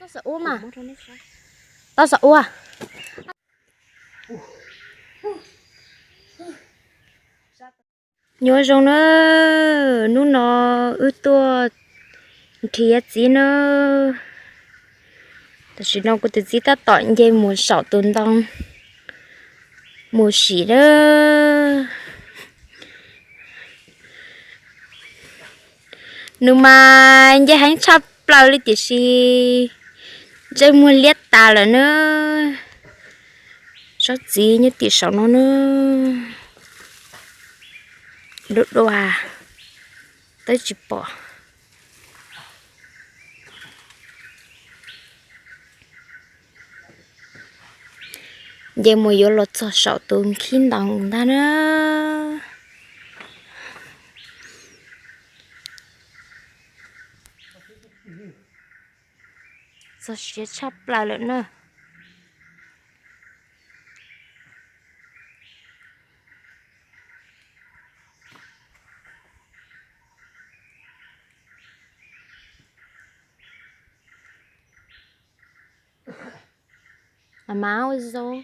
Tau xav ua. Nyob zoo na, hnub no wb tuaj nrhiav txiv na. Tam sim no kuv tus txiv tab tom nce mus saum tus ntoo mus sim na. Nws mas nce heev tshaj plaws li tiam sis ntsej muag liab tas lawm na. Tsob txiv nyob tim saum no na. Dua dua, twb tsis pom. Nce mus yuav los txog saum tus nkhib ntoo ntag na. Txog siav tshaj plaws lawm na. Mama ua zoo.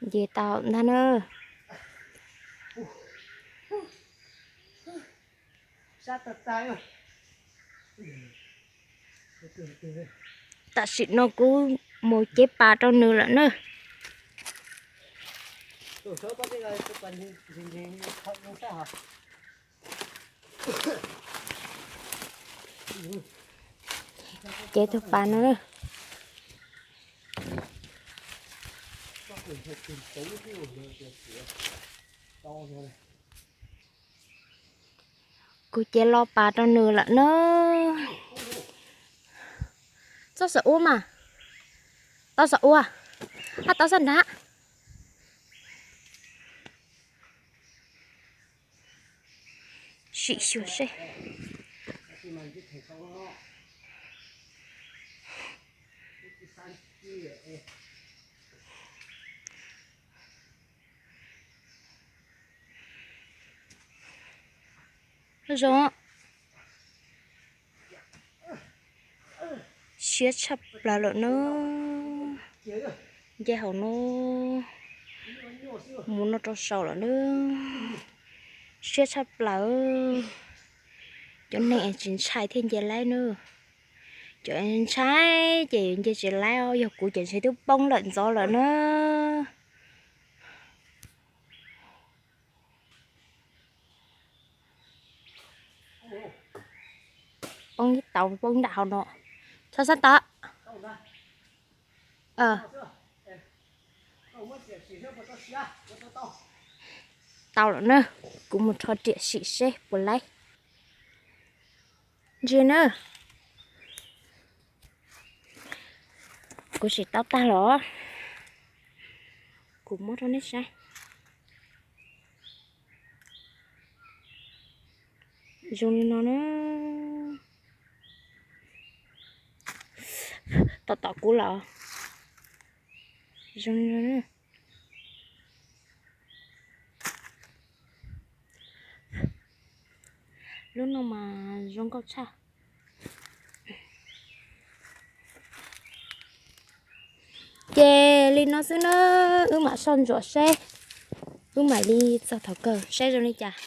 Nce tau ntag na. Tam sim no kuv mus cev pas rau nws lawm na. Cev tus pas no. Kuv cev los pas rau nws lawm na. Txhob xav ua mas. Tau xav ua. Hab tau xav nrad. Sim xyuas seb. Zoo. Siab tshaj plaws lawm na. Nce hauv no mus no rau saum lawm na. Siab tshaj plaws. Cov neeg tsis ntshai thiaj nce laib na. Cov ntshai ces nce tsis laib os, yog kuv ces ntshe twb poob lawm ntxov lawm na. Poob ib tau poob nram hauv no. Txhob xav tau. Tau lawm na, kuv mus rho riam sim seb puas laib. Ntsia na, kuv sim tau tag los, kuv muab rau nej saib. Zoo li no na. Tom tom kuv los. Zoo li no na. Lub no mas zoo nkauj tshaj. Ces li no xwb na, wb mam soj ntsuam seb, wb mam li txog thaum kawg seb zoo li cas.